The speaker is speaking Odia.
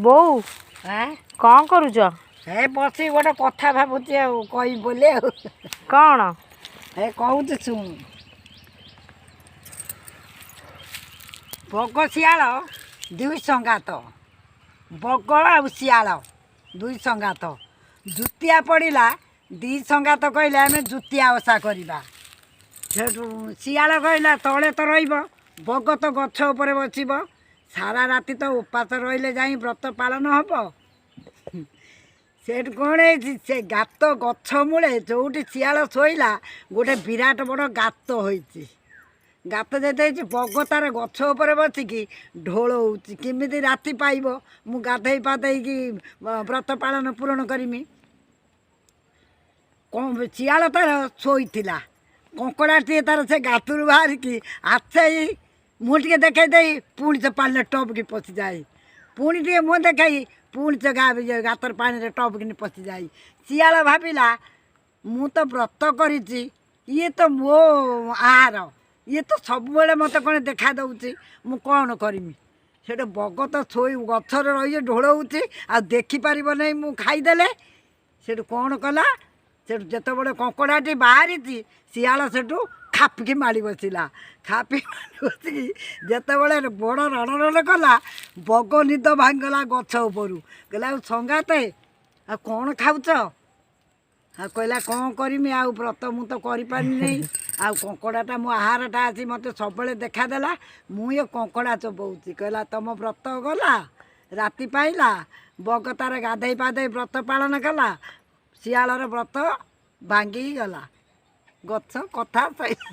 ବୋଉ, କ'ଣ କରୁଛ? ଏ ବସି ଗୋଟେ କଥା ଭାବୁଛି ଆଉ କହିବି ବୋଲି ଆଉ। କ'ଣ? ଏ କହୁଛି ଶୁଣୁ। ବଗ ଶିଆଳ ଦୁଇ ସଙ୍ଗାତ। ବଗ ଆଉ ଶିଆଳ ଦୁଇ ସଙ୍ଗାତ। ଜୁତିଆ ପଡ଼ିଲା, ଦୁଇ ସଙ୍ଗାତ କହିଲେ ଆମେ ଜୁତିଆ ଓଷା କରିବା। ସେଠୁ ଶିଆଳ କହିଲା ତଳେ ତ ରହିବ, ବଗ ତ ଗଛ ଉପରେ ବସିବ, ସାରା ରାତି ତ ଉପାସ ରହିଲେ ଯାଇ ବ୍ରତ ପାଳନ ହେବ। ସେଠୁ କ'ଣ ହେଇଛି, ସେ ଗାତ ଗଛ ମୂଳେ ଯେଉଁଠି ଶିଆଳ ଶୋଇଲା ଗୋଟେ ବିରାଟ ବଡ଼ ଗାତ ହୋଇଛି। ଗାତ ଯେତେ ହେଇଛି, ବଗ ତାର ଗଛ ଉପରେ ବସିକି ଢୋଳଉଛି, କେମିତି ରାତି ପାଇବ, ମୁଁ ଗାଧେଇ ପାଧେଇକି ବ୍ରତ ପାଳନ ପୂରଣ କରିମି। କ'ଣ, ଶିଆଳ ତାର ଶୋଇଥିଲା, କଙ୍କଡ଼ାଟିଏ ତାର ସେ ଗାତରୁ ବାହାରିକି ଆସେଇ ମୁଁ ଟିକେ ଦେଖେଇ ଦେଇ ପୁଣି ସେ ପାଣିରେ ଟପକି ପଶିଯାଏ। ପୁଣି ଟିକେ ମୁହଁ ଦେଖାଇ ପୁଣି ସେ ଗାତର ପାଣିରେ ଟପକିନି ପଶିଯାଏ। ଶିଆଳ ଭାବିଲା ମୁଁ ତ ବ୍ରତ କରିଛି, ଇଏ ତ ମୋ ଆହାର, ଇଏ ତ ସବୁବେଳେ ମୋତେ କ'ଣ ଦେଖା ଦେଉଛି, ମୁଁ କ'ଣ କରିମି? ସେଠୁ ବଗ ତ ଶୋଇ ଗଛରେ ରହି ଢୋଳଉଛି ଆଉ ଦେଖିପାରିବ ନାହିଁ ମୁଁ ଖାଇଦେଲେ। ସେଠୁ କ'ଣ କଲା, ସେଠୁ ଯେତେବେଳେ କଙ୍କଡ଼ାଟି ବାହାରିଛି, ଶିଆଳ ସେଠୁ ଖାପିକି ମାଡ଼ି ବସିଲା। ଖାପି ମାଡ଼ି ବସିକି ଯେତେବେଳେ ବଡ଼ ରଡ଼ ରଡ଼ କଲା, ବଗ ନିଦ ଭାଙ୍ଗିଗଲା ଗଛ ଉପରୁ। କହିଲା, ଆଉ ସଙ୍ଗାତେ, ଆଉ କ'ଣ ଖାଉଛ? ଆଉ କହିଲା, କ'ଣ କରିମି ଆଉ, ବ୍ରତ ମୁଁ ତ କରିପାରିନି, ଆଉ କଙ୍କଡ଼ାଟା ମୋ ଆହାରଟା ଆସି ମୋତେ ସବୁବେଳେ ଦେଖାଦେଲା, ମୁଁ ଏ କଙ୍କଡ଼ା ଚୋବଉଛି। କହିଲା, ତମ ବ୍ରତ ଗଲା, ରାତି ପାଇଲା, ବଗ ତାର ଗାଧେଇ ପାଧେଇ ବ୍ରତ ପାଳନ କଲା, ଶିଆଳର ବ୍ରତ ଭାଙ୍ଗିଗଲା। ଗଛ କଥା ସଇଲା।